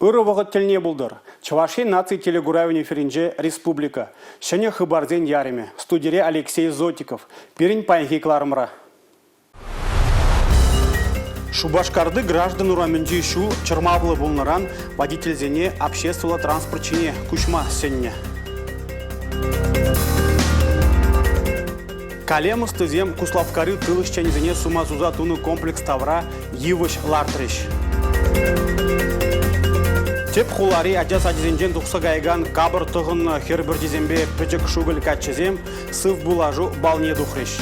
Ырӑ вӑхӑт тӗлне пултӑр. Чӑваш Ен наци телекуравӗн эфирӗнче республика. Ҫӗнӗ хыпарсен ярӑмӗ. Студире Алексей Зотиков. Пирӗн паянхи кӑларӑмра. Шупашкарти граждан урамӗнчи ҫул чӑрмавлӑ пулнӑран водительсене обществӑлла транспорт ҫине куҫма сӗннӗ. Калем ӑстисем Куславккари тыл ӗҫченӗсене сума суса тунӑ комплекс тавра йывӑҫ лартрӗҫ. Тӗп хулари ача сачӗсенчен тухса каякан капӑр тӑхӑннӑ хӗр пӗрчисемпе пӗчӗк шукӑль каччӑсем сыв пулашу балне тухрӗҫ.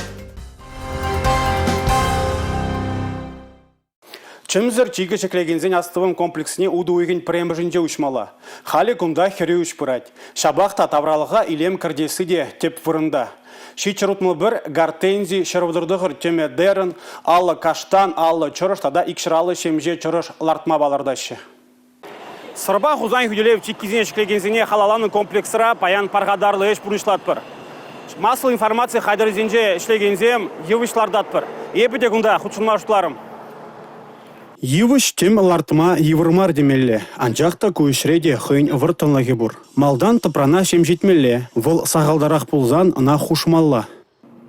Чӗмсӗр чикӗ ҫӗклекенсен астӑвӑм комплексне утӑ уйӑхӗн пӗрремӗшӗнче уҫмалла. Халӗ кунта хӗрӳ ӗҫ пырать. Ҫапах та тавралӑха илем кӗртесси те тӗп вырӑнта. 761 гортензи, 139 тӗмӗ дерн, 50 каштан, 50 чӑрӑш тата 250 ҫемҫе чӑрӑш лартма палӑртаҫҫӗ. Сӑрпа Хусан хӳтӗлев чиккисене ҫӗклекенсене халалланӑ комплексра паян пархатарлӑ ӗҫ пурнӑҫлатпӑр. Массӑллӑ информаци хатӗрӗсенче ӗҫлекенсем йывӑҫ лартатпӑр. Эпӗ те кунта хутшӑнма шутларӑм. Йывӑҫ тӗм лартма йывӑр мар темелле, анчах та ку ӗҫре те хӑйӗн вӑрттӑнлӑхӗ пур. Малтан тӑпрана ҫемҫетмелле, вӑл сахалтарах пулсан ӑна хушмалла.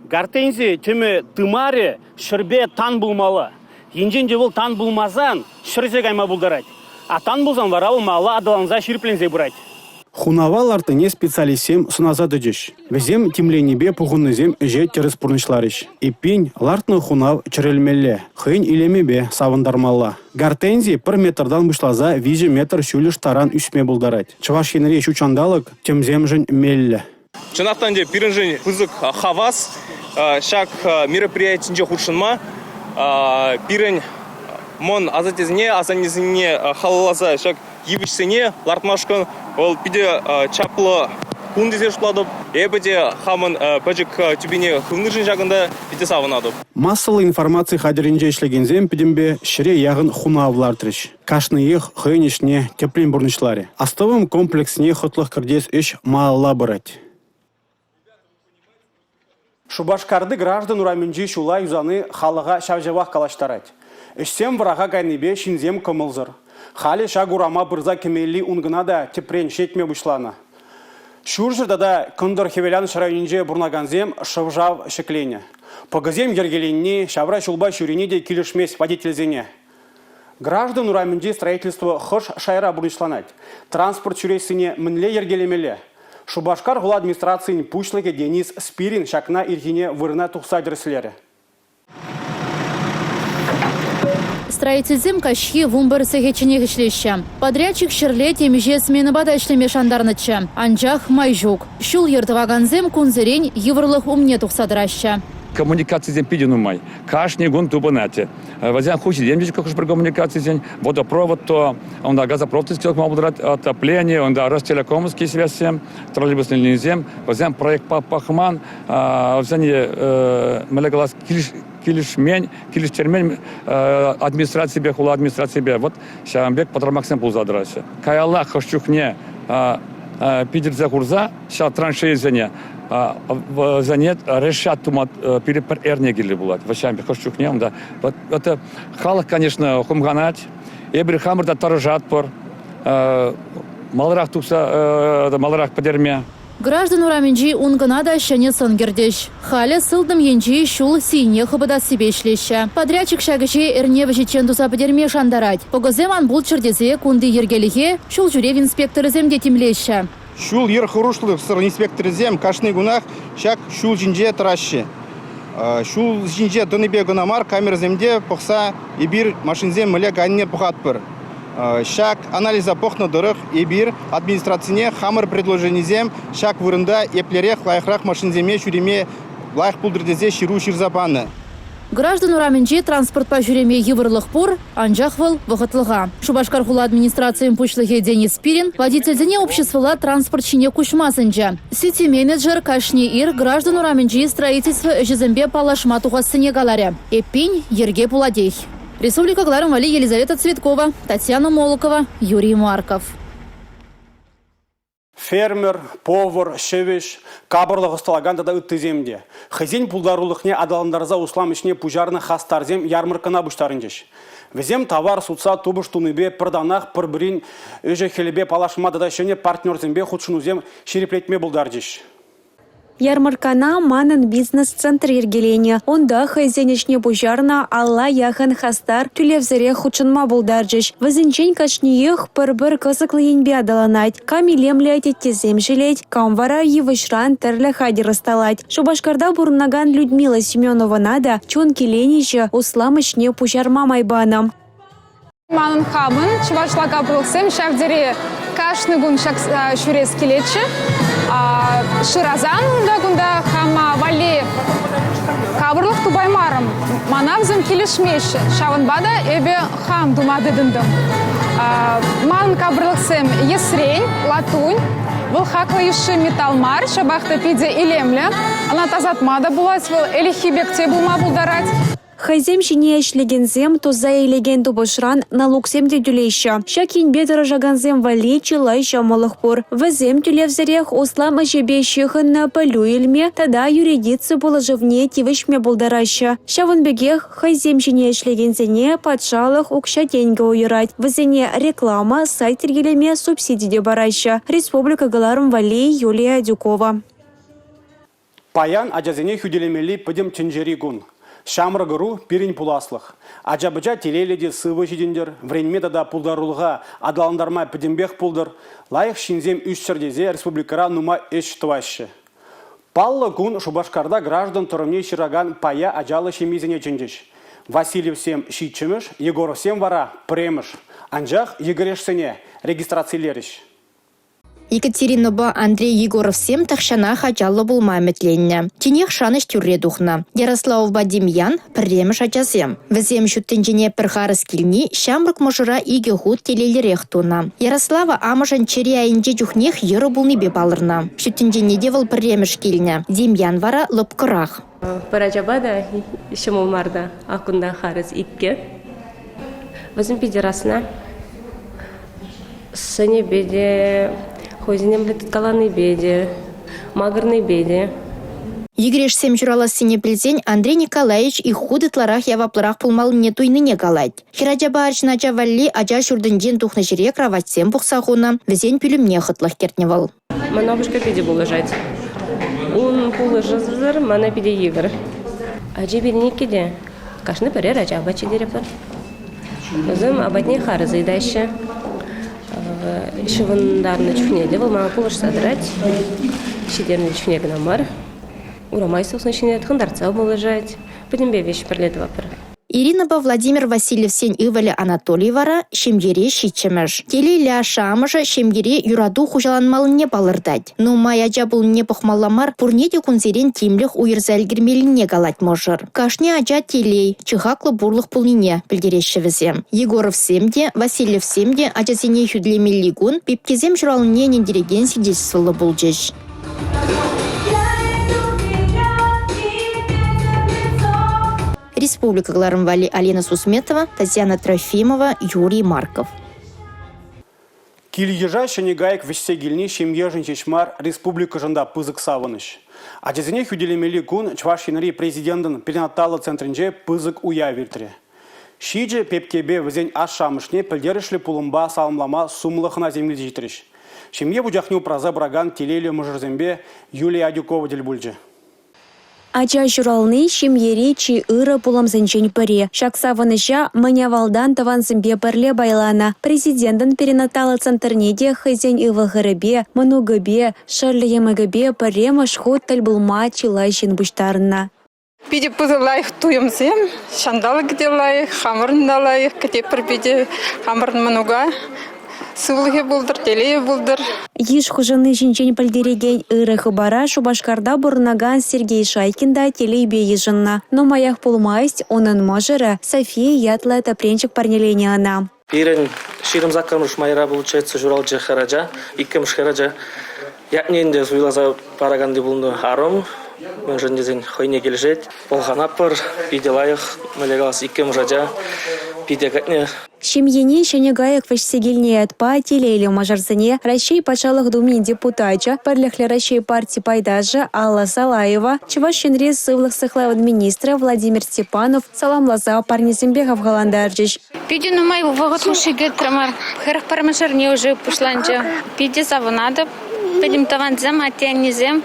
Гортензи тӗмӗ тымарӗ ҫӗрпе тан пулмалла. Енчен те вӑл тан пулмасан ҫӗрсе кайма пултарать. А тан пулсан вара вӑл малалла аталанса ҫирӗпленсе пырать. Хунава лартнине специалистсем сӑнаса тӑчӗҫ. Вӗсем тимленипе пухӑннисем ӗҫе тӗрӗс пурнӑҫларӗҫ. Эппин, лартнӑ хунав чӗрӗлмелле, хӑйӗн илемӗпе савӑнтармалла. Гортензи пӗр метртан пуҫласа 3 метр ҫӳллӗш таран ӳсме пултарать. Чӑваш Енри ҫут ҫанталӑк тӗмсемшӗн меллӗ. Чӑнах та ӗнтӗ пирӗншӗн пысӑк хавас ҫак мероприятинче хутшӑнма. Пирӗн мӑн асаттесене, асаннесене халалласа ҫак йывӑҫсене лартмашкӑн вӑл питӗ чаплӑ кун тесе шутлатӑп. Эпӗ те хамӑн пӗчӗк тӳпене хывнишӗн ҫакӑнта питӗ савӑнатӑп. Массӑллӑ информаци хатӗрӗнче ӗҫлекенсем пӗтӗмпе ҫӗре яхӑн хунав лартрӗҫ. Кашниех хӑйӗн ӗҫне тӗплӗн пурнӑҫларӗ. Астӑвӑм комплексне хӑтлӑх кӗртес ӗҫ малалла пырать. Шупашкарти граждан урамӗнчи ҫула юсани халӑха ҫав-ҫавах калаҫтарать. Ӗҫсем вӑраха кайнипе ҫынсем кӑмӑлсӑр. Халӗ ҫак урама пырса кӗмелли ункӑна та тӗпрен ҫӗнетме пуҫланӑ. Ҫурҫӗр тата Кӑнтӑр Хӗвеланӑҫ районӗнче пурӑнакансем шӑв-шав ҫӗкленӗ. Пӑкӑсем йӗркеленни, ҫавра ҫулпа ҫӳрени те килӗшмест водительсене. Граждан урамӗнчи строительство хӑш шайра пурнӑҫланать? Транспорт ҫӳрессине мӗнле йӗркелемелле? Шупашкар хула администрацийӗн пуҫлӑхӗ Денис Спирин ҫакна ирхине вырӑна тухса тӗрӗслерӗ. Строительсем каҫхи 11 сехетченех ӗҫлеҫҫӗ. Подрядчик ҫӗрле темиҫе сменӑпа та ӗҫлеме шантарнӑччӗ. Анчах май ҫук. Ҫул-йӗр тӑвакансем кунсерен йывӑрлӑх умне тухса тӑраҫҫӗ. Коммуникацисем питӗ нумай. Кашни кун тупӑнать. Вӗсен хуҫисем те хӑш-пӗр коммуникацисен, водопровод то, унта газопровод кӑларма пултарать, отопление, унта Ростелекомовский связьсем, троллейбусный линисем, вӗсем проектпа пӑхман, вӗсене мӗнле калас, килӗшмен, килӗштермен администраципе, хула администраципе вот ҫавӑн пек пӑтӑрмахсем пулса тӑраҫҫӗ. Каялла хӑш чухне питӗрсе хурса ҫав траншейӑсене вӗсене решат тума пире пӗр эрне кирлӗ пулать. Вӑҫҫан хӑш чухне унта это халӑх, конечно, хумханать. Эпир хамӑр та тӑрӑшатпӑр маларах тухса маларах пӗтерме. Граждан урамӗнчи ункӑна та ҫӗнӗ сӑн кӗртӗҫ. Халӗ сылтӑм енчи ҫул сийне хӑпӑтассипе ӗҫлеҫҫӗ. Подрядчик ҫак ӗҫе эрне вӗҫӗччен туса пӗтерме шантарать. Пӑкӑсем ан пулччӑр тесе кунти йӗркелӗхе ҫул ҫӳрев инспекторӗсем те тимлеҫҫӗ. Ҫул-йӗр хӑрушлӑхсӑр инспекторӗсем кашни кунах ҫак ҫул ҫинче тӑраҫҫӗ. Ҫул ҫинче тӑнипе кӑна мар, камерӑсем те пӑхса эпир машинсем мӗнле кайнине пӑхатпӑр. Ҫак анализа пӑхнӑ тӑрӑх эпир администрацине хамӑр предложенисем ҫак вырӑнта еплерех лайӑхрах машинсене ҫӳреме лайӑх пултӑр тесе ҫыру ҫырса панӑ. Граждан урамӗнче транспортпа ҫӳреме йывӑрлӑх пур, анчах вӑл вӑхӑтлӑха. Шупашкар хула администрацийӗн пуҫлӑхӗ Денис Спирин водительсене обществӑлла транспорт ҫине куҫма сӗнчӗ. Сити-менеджер кашни ир граждан урамӗнчи строительство ӗҫӗсемпе паллашма тухассине каларӗ. Эппин, йӗрке пулатех. Республика кӑларӑм валли Елизавета Цветкова, Татьяна Молокова, Юрий Марков. Фермер, повар, ҫӗвӗҫ, капӑрлӑх ӑсталакан тата ыттисем те. Хӑйсен пултарулӑхне аталантарса услам ӗҫне пуҫарнӑ хастарсем ярмӑрккӑна пуҫтарӑнчӗҫ. Вӗсем тавар сутса тупӑш тунипе пӗр танах пӗр-пӗрин ӗҫӗ-хӗлӗпе паллашма тата ҫӗнӗ партнерсемпе хутшӑнусем ҫирӗплетме пултарчӗҫ. Ярмӑрккана «Манӑн бизнес» центр йӗркеленӗ. Унта хӑйсен ӗҫне пуҫарнӑ 50 яхӑн хастар тӳлевсӗрех хутшӑнма пултарчӗҫ. Вӗсенчен кашниех пӗр-пӗр кӑсӑклӑ енпе аталанать. Кам илемлӗ теттесем ҫӗлет, кам вара йывӑҫран тӗрлӗ хатӗр ӑсталать. Шупашкарта пурӑнакан Людмила Семеновӑна та чун киленӗҫӗ услам ӗҫне пуҫарма май панӑ. Манӑн хамӑн чӑвашла капӑрлӑхсем ҫав тери кашни кун ҫак ҫӳрес килетчӗ. Шырасан унта-кунта хама валли капӑрлӑх тупаймарӑм. Мана вӗсем килӗшмеҫҫӗ. Ҫавӑнпа та эпӗ хам тума тытӑнтӑм. Манӑн капӑрлӑхсем йӗсрен, латунь. Вӑл хаклӑ йышши металл мар, ҫапах та питӗ илемлӗ. Ӑна тасатма та пулать, вӑл ӗлӗкхи пек те пулма пултарать. Хӑйсем ҫине ӗҫлекенсем туса илекен тупӑшран налуксем те тӳлеҫҫӗ. Ҫак енпе тӑрӑшакансем валли чылай ҫӑмӑллӑх пур. Вӗсем тӳлевсӗрех услам ӗҫӗпе ҫыхӑннӑ пӗлӳ илме тата юридици пулӑшӑвне тивӗҫме пултараҫҫӗ. Ҫавӑн пекех хӑйсем ҫине ӗҫлекенсене патшалӑх укҫа-тенкӗ уйӑрать. Вӗсене реклама, сайт йӗркелеме субсиди те параҫҫӗ. Республика кӑларӑм валли Юлия Адюкова. Паян ачасене хӳтӗлемелли пӗтӗм тӗнчери кун. Ҫамрӑк ӑру – пирӗн пуласлӑх. Ача-пӑча телейлӗ те сывӑ ҫитӗнтӗр, вӗренме тата пултарулӑха аталантарма пӗтӗмпех пултӑр, лайӑх ҫынсем ӳсчӗр тесе республикӑра нумай ӗҫ тӑваҫҫӗ. Паллӑ кун Шупашкарта граждан тӑрӑмне ҫыракан пая ачаллӑ ҫемьесене чӗнчӗҫ. Васильевсем ҫиччӗмӗш, Егоровсем вара пӗрремӗш. Анчах йӗкӗрешсене регистрацилерӗҫ. Екатеринӑпа Андрей Егоровсем тахҫанах ачаллӑ пулма ӗмӗтленнӗ. Тинех шанӑҫ тӳрре тухнӑ. Ярославпа Демьян – пӗрремӗш ачасем. Вӗсем ҫут тӗнчене пӗр харӑс килни ҫамрӑк мӑшӑра икӗ хут телейлӗрех тунӑ. Ярослава амӑшӗн чӗри айӗнче чухнех йӑрӑ пулнипе палӑрнӑ. Ҫут тӗнчене те вӑл пӗрремӗш килнӗ. Демьян вара лӑпкӑрах. Пӗр ачапа та ҫӑмӑл мар та, ак кунта харӑс иккӗ. Вӗсем питӗ расна. Сӑнӗпе те, хӑйсене мӗнле тыткаланипе те, макӑрнипе те. Йӗкӗрешсем ҫуралассине пӗлсен Андрей Николаевич ик хут ытларах яваплӑрах пулмаллине туйнине калать. Хӗрачапа арҫын ача валли ача ҫуртӗнчен тухнӑ ҫӗре краватьсем пухса хунӑ, вӗсен пӳлӗмне хӑтлӑх кӗртнӗ вӑл. Мана упӑшка питӗ пулӑшать. Ун пулӑшӑвӗсӗр мана питӗ йывӑр. Ачи пирӗн иккӗ те. Кашни пӗрер ача апат ҫитеретпӗр. Вӗсем апатне харӑс ыйтаҫҫӗ. Ҫӑвӑнтарнӑ чухне те вӑл мана пулӑшса тӑрать. Ҫитернӗ чухне кӑна мар. Урама тухнӑ ҫине тӑхӑнтартса пулӑшать. Пӗтӗмпе веҫ пӗрле тӑватпӑр. Иринӑпа Владимир Васильевсен ывӑлӗ Анатолий вара ҫемьере ҫиччӗмӗш. Телейлӗ ашшӗ-амӑшӗ ҫемьере юрату хуҫаланмаллине палӑртать. Нумай ача пулнине пӑхмалла мар, пурне те кунсерен тимлӗх уйӑрса ӗлкӗрмеллине калать мӑшӑр. Кашни ача телей, чи хаклӑ пурлӑх пулнине пӗлтереҫҫӗ вӗсем. Егоровсем те, Васильевсем те ачасене хӳтӗлемелли кун пепкесем ҫуралнине ӗнентерекен свидетельствӑллӑ пулчӗҫ. Республика кӑларӑм валли Алина Сусметова, Татьяна Трофимова, Юрий Марков. Кил-йыша ҫӗнӗ кайӑк вӗҫсе килни ҫемьешӗн ҫеҫ мар, республикӑшӑн та пысӑк савӑнӑҫ. Ачасене хӳтӗлемелли кун Чӑваш Енри Президентӑн перинаталлӑ центрӗнче пысӑк уяв иртрӗ. Ҫичӗ пепкепе вӗсен ашшӗ-амӑшне пӗлтерӗшлӗ пулӑмпа саламлама сумлӑ хӑнасем килсе ҫитрӗҫ. Ҫемье вучахне упраса пыракан телейлӗ мӑшӑрсемпе Юлия Адюкова тӗл пулчӗ. Ача ҫурални ҫемьери чи ырӑ пулӑмсенчен пӗри. Ҫак савӑнӑҫа мӗн авалтан тӑвансемпе пӗрле пайланӑ. Президентӑн перинаталлӑ центрне те хӑйсен ывӑл-хӗрӗпе, мӑнукӗпе, шӑллӗ-йӑмӑкӗпе пӗрремӗш хут тӗл пулма чылай ҫын пуҫтарӑннӑ. Питӗ пысӑк лайӑх туйӑмсем, ҫанталӑкӗ те лайӑх, хамӑрӑн та лайӑх, кӗтетпӗр питӗ хамӑрӑн мӑнука. Сывлӑхӗ пултӑр, телейӗ пултӑр. Йыш хушӑнни ҫинчен пӗлтерекен ырӑ хыпара Шупашкарта пурӑнакан Сергей Шайкин та телейпе йышӑннӑ. Нумаях пулмасть унӑн мӑшӑрӗ София ятлӑ тӗпренчӗк парнеленӗ ӑна. Пирӗн 28-мӗш майра, получается, ҫуралчӗ хӗрача, иккӗмӗш хӗрача. Ятне ӗнтӗ суйласа параканни пулнӑ арӑм, мӗншӗн тесен хӑйне килӗшет. Пӑлханатпӑр, питӗ лайӑх, мӗнле калас, иккӗмӗш ача. Питӗ кӗтнӗ. Ҫемьене ҫӗнӗ кайӑк вӗҫсе килнӗ ятпа телейлӗ мӑшӑрсене Раҫҫей Патшалӑх Думин депутачӗ, Пӗрлӗхлӗ Раҫҫей парти пайташӗ Алла Салаева, Чӑваш Енри сывлӑх сыхлавӗн министрӗ Владимир Степанов саламласа парнесемпе хавхалантарчӗҫ. Питӗ нумай вӑхӑт хушши кӗтрӗмӗр. 41-мӗш эрне уже пуҫланчӗ. Питӗ савӑнатӑп. Пӗтӗм тӑвансем, атте-аннесем,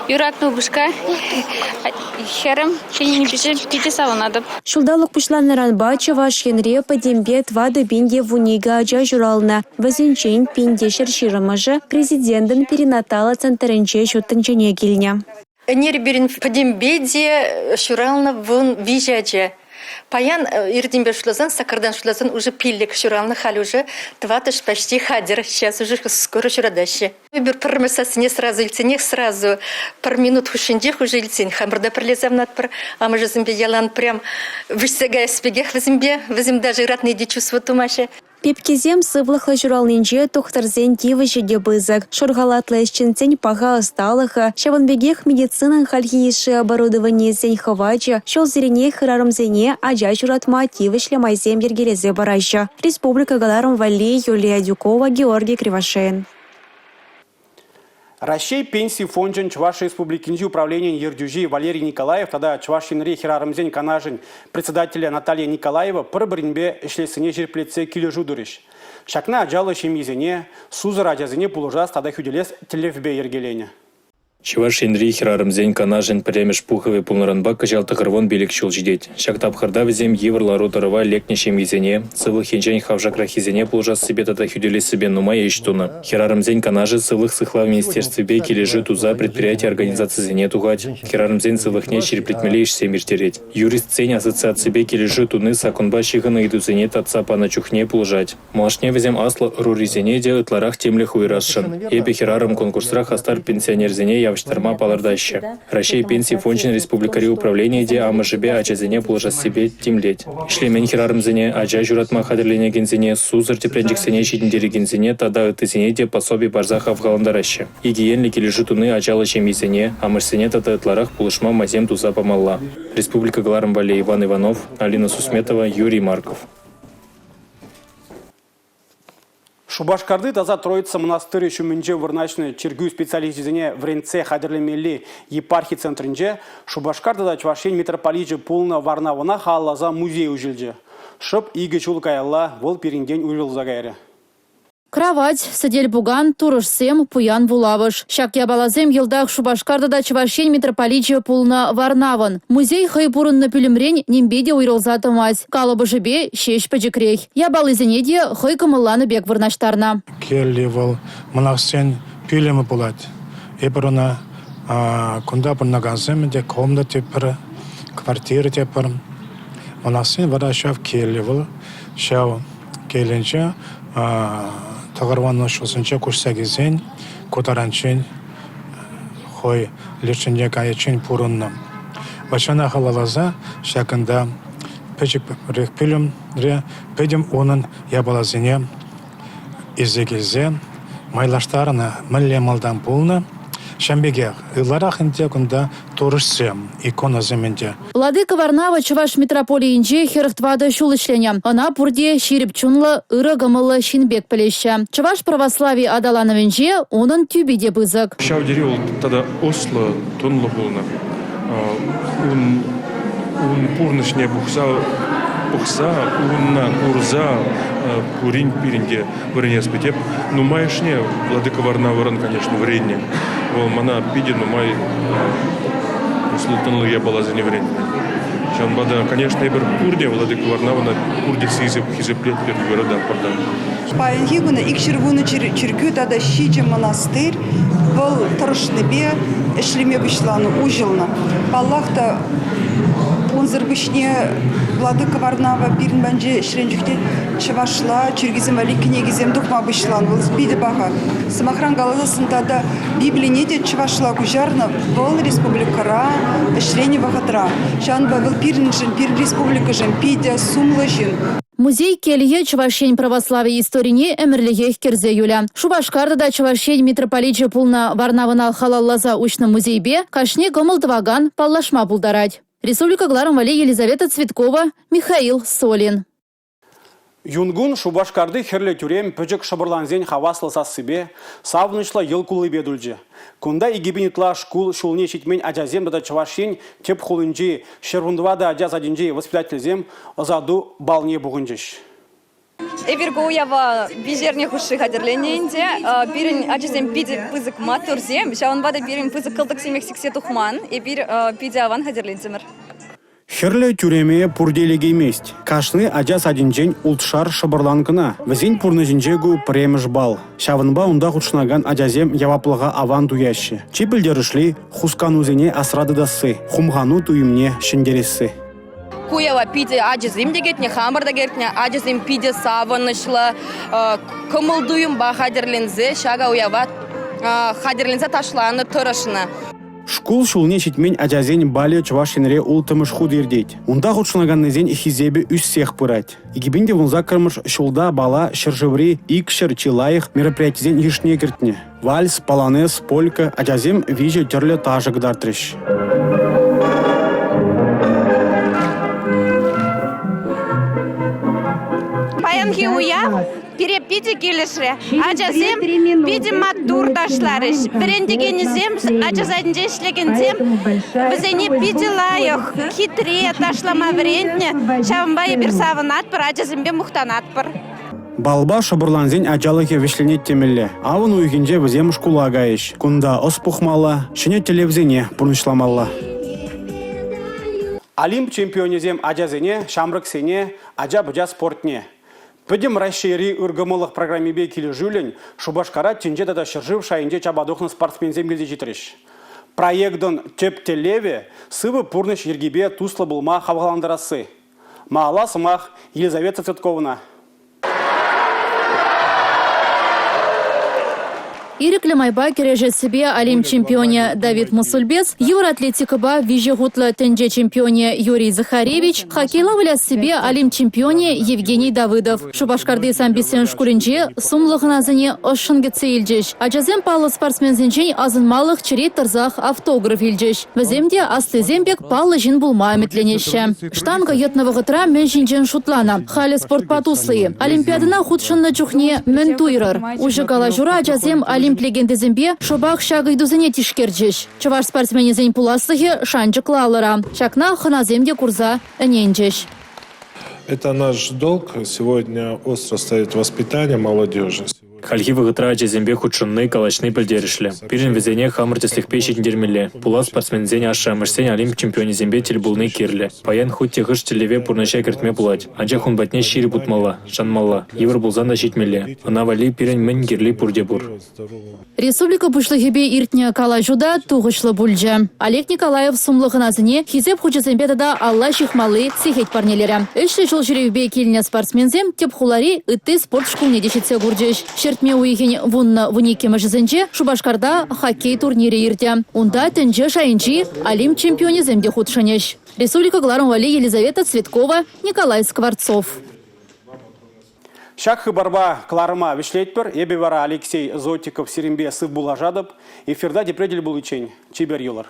юратнӑ упӑшка, хӗрӗм ҫитӗннипе питӗ савӑнатӑп. Ҫулталӑк пуҫланнӑранпа Чӑваш Енре пӗтӗмпе 4 012 ача ҫуралнӑ. Вӗсенчен 1120-мӗшӗ Президентӑн перинаталлӑ центрӗнче ҫут тӗнчене килнӗ. Ӗнер пирӗн пӗтӗмпе те ҫуралнӑ 13 ача. Паян иртенпе шутласан, саккӑртан шутласан уже пиллӗк ҫуралнӑ, халь уже тӑваттӑш почти хатӗр. Сейчас уже скоро ҫуратаҫҫӗ. Эпир пӗрремӗш сассине сразу илтсенех сразу пӗр минут хушшинчех уже илтсен хамӑр та пӗрле савӑнатпӑр. Амӑшӗсемпе ялан прям вӗҫсе каяс пекех вӗсемпе. Вӗсем даже ыратни те чувство тумаҫҫӗ. Пепкесем сывлӑхлӑ ҫуралнинче тухтӑрсен тивӗҫӗ те пысӑк. Шур халатлӑ ӗҫченсен паха ӑсталӑхӗ, ҫавӑн пекех медицинӑн хальхи йышши оборудованийӗсен хӑвачӗ ҫулсеренех хӗрарӑмсене ача ҫуратма тивӗҫлӗ майсем йӗркелесе параҫҫӗ. Республика кӑларӑм валли Юлия Адюкова, Георгий Кривошеин. Раҫҫей Пенси фончӗн Чӑваш Республикинчи управленийӗн ертӳҫи Валерий Николаев тата Чӑваш Енри хӗрарӑмсен канашӗн председателӗ Наталья Николаева пӗр-пӗринпе ӗҫлессине ҫирӗплетсе килӗшӳ турӗҫ. Ҫакна ачаллӑ ҫемьесене, сусӑр ачасене пулӑшас тата хӳтӗлес тӗллевпе йӗркеленӗ. Чӑваш Енри хӗрарӑмсен канашӗн пӗрремӗш пухӑвӗ пулнӑранпа кӑҫал 95 ҫул ҫитет. Ҫак тапхӑрта вӗсем йывӑр лару-тӑрӑва лекнӗ ҫемьесене, сывлӑх енчен хавшакраххисене пулӑшассипе тата хӳтӗлессипе нумай ӗҫ тунӑ. Хӗрарӑмсен канашӗ Сывлӑх сыхлав министерствипе килӗшӳ туса предприяти-организацисене тухать, хӗрарӑмсен сывлӑхне ҫирӗплетмелли ӗҫсем ирттерет. Юристсен ассоциаципе килӗшӳ туни саккунпа ҫыхӑннӑ ыйтусене татса панӑ чухне пулӑшать. Малашне вӗсем аслӑ ӑрурисене те ытларах тимлӗх уйӑрасшӑн. «Эпӗ хӗрарӑм» конкурсра хастар пенсионерсене явӑҫтарма палӑртаҫҫӗ. Раҫҫей Пенси фончӗн республикӑри управленийӗ те амӑшӗпе ачасене пулӑшассипе тимлет. Ӗҫлемен хӗрарӑмсене, ача ҫуратма хатӗрленекенсене, сусӑр тӗпренчӗксене ҫитӗнтерекенсене тата ыттисене те пособи парса хавхалантараҫҫӗ. Икӗ енлӗ килӗшӳ туни ачаллӑ ҫемьесене, амӑшсене тата ытларах пулӑшма майсем туса памалла. Республика кӑларӑм валли Иван Иванов, Алина Сусметова, Юрий Марков. Шупашкарти Таса Троица мӑнастырӗ ҫумӗнче вырнаҫнӑ чиркӳ специалисчӗсене вӗрентсе хатӗрлемелли епархи центрӗнче Шупашкар тата Чӑваш Ен митрополичӗ пулнӑ Варнавӑна халалласа музей уҫӑлчӗ. Шӑп икӗ ҫул каялла вӑл пирӗнтен уйрӑлса кайрӗ. Кравать, сӗтел-пукан, турӑшсем, пуян вулавӑш. Ҫак япаласем йӑлтах Шупашкар тата Чӑваш Ен митрополичӗ пулнӑ Варнавӑн. Музей хӑй пурӑннӑ пӳлӗмрен нимпе те уйрӑлса тӑмасть. Калӑпӑшӗпе ҫеҫ пӗчӗкрех. Япалисене те хӑй кӑмӑлланӑ пек вырнаҫтарнӑ. Кирли вӑл монахсен пӳлӗмӗ пулать. Эпир ӑна кунта пурӑнакансем ӗнтӗ комната тетпӗр, квартира тетпӗр. Монахсен вара ҫав килли вӑл ҫав килӗнче тӑхӑрвуннӑ ҫулсенче куҫса килсен ку таранччен хӑй лешӗнче кайиччен пурӑннӑ. Ваҫҫана халалласа ҫакӑнта пӗчӗкрех пӳлӗмре пӗтӗм унӑн япаласене илсе килсе майлаштарнӑ, мӗнле малтан пулнӑ, ҫавӑн пекех ытларах ӗнтӗ кунта турӑшсем, иконӑсем ӗнтӗ. Владыка Варнава Чӑваш митрополийӗнче 44 ҫул ӗҫленӗ. Ӑна пурте ҫирӗп чунлӑ, ырӑ кӑмӑллӑ ҫын пек пӗлеҫҫӗ. Чӑваш православи аталанӑвӗнче унӑн тӳпи те пысӑк. Ҫав тери вӑл тата ӑслӑ, тӑнлӑ пулнӑ. Ун, ун пурнӑҫне пухса, пӑхса, унна курса пурин пирӗн те вӗренес пек. Нумайӑшне Владыка Варнавӑран, конечно, вӗреннӗ. Вӑл мана питӗ нумай ӑслӑ-тӑнлӑ япаласене вӗрентнӗ. Ҫавӑнпа та, конечно, эпир пурте Владыка Варнавӑна пурте хисеплетпӗр, юрататпӑр та. Паянхи куна 210 чиркӳ тата ҫичӗ монастырь вӑл тӑрӑшнипе ӗҫлеме пуҫланӑ, уҫӑлнӑ. Паллах та, унсӑр пуҫне Владыка Варнава пирӗн патӗнче ӗҫленӗ чухне чӑвашла чиркӳсем валли кӗнекесем тухма пуҫланӑ. Вӑл питӗ паха. Сӑмахран каласассӑн тата Библине те чӑвашла куҫарнӑ вӑл республикӑра ӗҫленӗ вӑхӑтра. Ҫавӑнпа вӑл пирӗншӗн, пирӗн республикӑшӑн питӗ сумлӑ ҫын. Музей келье Чӑваш Ен православи историне ӗмӗрлӗхех кӗрсе юлӗ. Шупашкар тата Чӑваш Ен митрополичӗ пулнӑ Варнавӑна халалласа уҫнӑ музейпе кашни кӑмӑл тӑвакан паллашма пултарать. Республика кӑларӑм валли Елизавета Цветкова, Михаил Солин. Юнкун Шупашкарти Хӗрлӗ тӳрем пӗчӗк шӑпӑрлансен хаваслӑ сассипе, савӑнӑҫлӑ йӑл куллипе тулчӗ. Кунта 2000 ытла шкул ҫулне ҫитмен ачасем тата Чӑваш Ен тӗп хулинчи 114 ача садӗнчи воспитательсем ӑсату балне пухӑнчӗҫ. Эпир ку уява виҫ эрне хушши хатӗрленнӗ ӗнтӗ. Пирӗн ачасем питӗ пысӑк маттурсем, ҫавӑнпа та пирӗн пысӑк кӑлтӑксемех сиксе тухман. Эпир питӗ аван хатӗрлентӗмӗр. Хӗрлӗ тӳреме пурте лекеймест. Кашни ача садӗнчен ултшар шӑпӑрлан кӑна. Вӗсен пурнӑҫӗнче ку пӗрремӗш балл. Ҫавӑнпа унта хутшӑнакан ачасем яваплӑха аван туяҫҫӗ. Чи пӗлтерӗшли – хусканусене асра тытасси, хумхану туйӑмне ҫӗнтересси. Ку уява питӗ ачасем те кӗтнӗ, хамӑр та кӗтнӗ. Ачасем питӗ савӑнӑҫлӑ, кӑмӑл-туйӑмпа хатӗрленсе ҫак уява хатӗрленсе ташланӑ, тӑрӑшнӑ. Шкул ҫулне ҫитмен ачасен балӗ Чӑваш Енре улттӑмӗш хут иртет. Унта хутшӑнаканнисен хисепӗ ӳссех пырать. 2018-мӗш ҫулта бала ҫӗршыври 200 чи лайӑх мероприятисен йышне кӗртнӗ. Вальс, полонез, полька ачасем виҫӗ тӗрлӗ ташӑ кӑтартрӗҫ. Паянхи уяв пире питӗ килӗшрӗ. Ачасем питӗ маттур ташларӗҫ. Вӗрентекенӗсем, ача садӗнче ӗҫлекенсем вӗсене питӗ лайӑх, хитре ташлама вӗрентнӗ. Ҫавӑнпа эпир савӑнатпӑр, ачасемпе мухтанатпӑр. Балпа шӑпӑрлансен ачалӑхӗ вӗҫленет темелле. Авӑн уйӑхӗнче вӗсем шкула кайӗҫ. Кунта ӑс пухмалла, ҫӗнӗ тӗллевсене пурнӑҫламалла. Олимп чемпионӗсем ачасене, ҫамрӑксене, ача-пӑча спортне. Пӗтӗм Раҫҫейри ыркӑмӑллӑх программипе килӗшӳллӗн Шупашкара тӗнче тата ҫӗршыв шайӗнче чапа тухнӑ спортсменсем килсе ҫитрӗҫ. Проектӑн тӗп тӗллевӗ – сывӑ пурнӑҫ йӗркипе туслӑ пулма хавхалантарасси. Малалла сӑмах Елизавета Цветковӑна. Ирӗклӗ майпа кӗрешессипе Олимп чемпионӗ Давид Мусульбес, йывӑр атлетикӑпа виҫӗ хутлӑ тӗнче чемпионӗ Юрий Захаревич, хоккейла выляссипе Олимп чемпионӗ Евгений Давыдов. Шупашкарти самбистсен шкулӗнче сумлӑ хӑнасене ӑшшӑн кӗтсе илчӗҫ. Ачасем паллӑ спортсменсенчен асӑнмалӑх черет тӑрсах автограф илчӗҫ. Вӗсем те аслисем пек паллӑ ҫын пулма ӗмӗтленеҫҫӗ. Штанга йӑтнӑ вӑхӑтра мӗн ҫинчен шутланӑ? Халӗ спортпа туслӑ-и? Олимпиадӑна хутшӑннӑ чухне мӗн туйрӑр? Уҫӑ калаҫура ачасем Олимп легендисемпе шӑпах ҫак ыйтусене тишкерчӗҫ. Чӑваш спортсменӗсен пуласлӑхӗ шанчӑклӑ алӑра. Ҫакна хӑнасем те курса ӗненчӗҫ. Это наш долг сегодня остро стоит воспитание молодежи. Хальхи вӑхӑтра ачасемпе хутшӑнни, калаҫни пӗлтерӗшлӗ. Пирӗн вӗсене хамӑр тӗслӗхпе ҫитӗнтермелле. Пулас спортсменсен ашшӗ-амӑшсен Олимп чемпионӗсемпе тӗл пулни кирлӗ. Паян хуть те хӑш тӗллеве пурнӑҫа кӗртме пулать. Анчах ун патне ҫирӗп утмалла, шанмалла. Йывӑр пулсан та ҫитмелле. Ӑна валли пирӗн мӗн кирли пурте пур. Республика Пуҫлӑхӗпе иртнӗ калаҫу та тухӑҫлӑ пулчӗ. Олег Николаев сумлӑ хӑнасене Хисеп хучӗсемпе тата алла ҫыхмалли сехет парнелерӗ. Ӗҫлӗ ҫул ҫӳревпе килнӗ спортсменсем тӗп хулари ытти спорт шкулне те ҫитсе курчӗҫ. Ҫӗртме уйӑхӗн вуннӑ-вуниккӗмӗшӗсенче Шупашкарта хоккей турнирӗ иртӗ. Унта тӗнче шайӗнчи Олимп чемпионӗсем те хутшӑнӗҫ. Республика кӑларӑм валли Елизавета Цветкова, Николай Скворцов. Ҫак хыпарпа кӑларӑма вӗҫлетпӗр. Эпӗ вара Алексей Зотиков сирӗнпе сывпуллашатӑп. Эфирта тепре тӗл пуличчен чипер юлӑр.